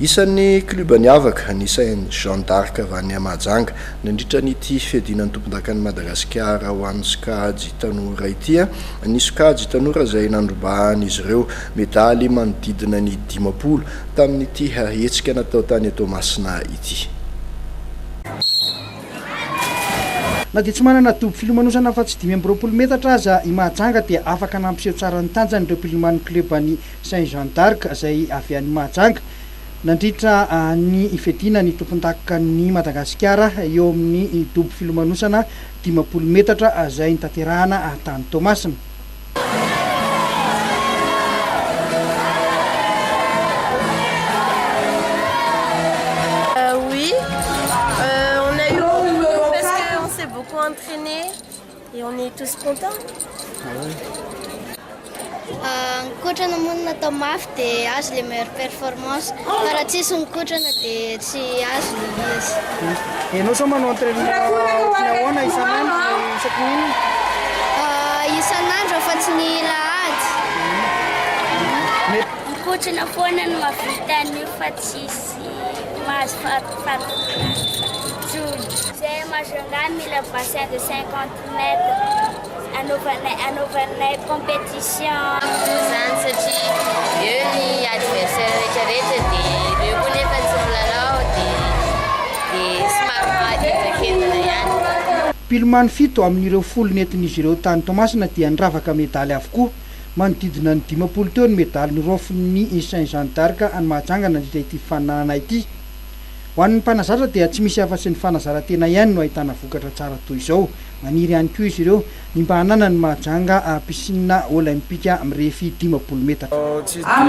Isan'ny klioba niavaka ny Saint Jean d'Arc avy any Mahajanga nandritra an'ity fiadiana ny tompondakan'i Madagasikara ho an'ny sokajy tanora ity. Ny sokajy tanora izay nandrombahan'izy ireo medaly manodidina ny 50 tamin'ity hetsika natao tany Toamasina ity. Na dia tsy manana dobo filomanosana afa-tsy 25 metatra aza i Mahajanga dia afaka nampiseho tsara ny tanjany ireo mpiloman'ny klioban'ny Saint Jean d'Arc izay avy any Mahajanga nandritra ny fiadiana ny tompondakan'i Madagasikara eo amin'ny dobo filomanosana 50 metatra izay notanterahana tany Toamasina. Oui, on a eu beaucoup parce qu'on s'est beaucoup entraîné et on est tous contents. Nikotrana moa no natao mafy dia azo le meilleure performance fa raha tsisy nikotrana dia tsy azo le izy. Ianao zao manao entraînement ohatry ny ahoana isan'andro isaky ny inona? Isan'andro afa-tsy ny lahady. Mikotrana foana no mahavita an'io fa tsisy mahazo fahafahana intsony. Zay Majunga mila bassin de 50 mètres anaovanay anaovanay compétition. Zany satria eo ny adversaire rehetrarehetra dia ireo koa nefa tsy milalao dia dia somary mahahenjakentana ihany. Mpilomano fito amin'ireo 10 nentin'izy ireo tany Toamasina dia niravaka medaly avokoa. Manodidina ny 50 teo ny medaly noroafin'ny Saint Jean d'Arc any Mahajanga nandritra ity fifaninanana ity. Ho an'ny mpanazatra dia tsy misy afa-tsy ny fanazaran-tena ihany no ahitana vokatra tsara toy izao. Maniry ihany koa izy ireo ny mba hananan'ny Mahajanga piscine olympique mirefy 50 metatra. Tsy dia hoe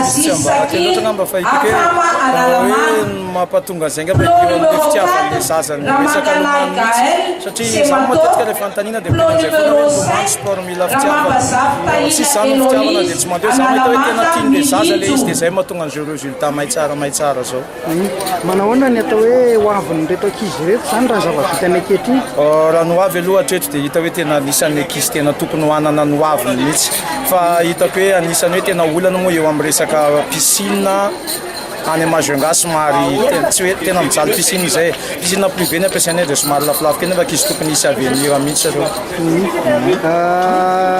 misy tsiambaratelo loatra angamba fa hitako hoe raha hoe ny mampatonga an'izay angamba eo amin'ilay fitiavan'ilay zaza ny resaka lomano mihitsy satria izaho matetika rehefa anontaniana dia miteny an'izay foana hoe lomano sport mila fitiavana, raha tsisy izany ny fitiavana dia tsy mandeha, izaho mahita hoe tena tian'ilay zaza ilay izy dia izay mahatonga an'izao résultat mahay tsara mahay tsara izao. Manao ahoana ny atao hoe ho avin'ireto ankizy ireto izany raha ny zava-bitany ankehitriny? Raha ny ho avy aloha hatreto dia hita hoe tena anisan'ny ankizy tena tokony ho hanana ny ho aviny mihitsy fa hitako hoe anisan'ny hoe tena olana moa eo amin'ny resaka piscine any Majunga somary tena tsy hoe tena mijaly piscine izay e. Piscine privé ny ampiasainay dia somary lafolafo kely nefa ankizy tokony hisy avenir mihitsy ireo.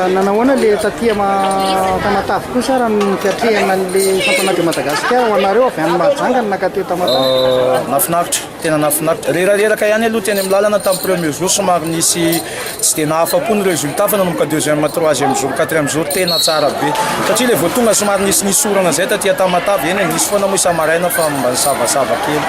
Nanao ahoana le taty Tamatave kosa raha ny fiatrehana an'le championnat de Madagascar ho anareo avy any Mahajanga no nankaty Tamatave? Nahafinaritra, tena nahafinaritra. Rerareraka ihany aloha teny amin'ny lalana tamin'ny premier jour somary nisy tsy dia nahafa-po ny résultat fa nanomboka deuxième, troisième jour, quatrième jour tena tsara be. Satria ilay vao tonga somary nisy nisy orana izay taty Tamatave, eny e, nisy foana moa isa-maraina fa mba nisavasava kely.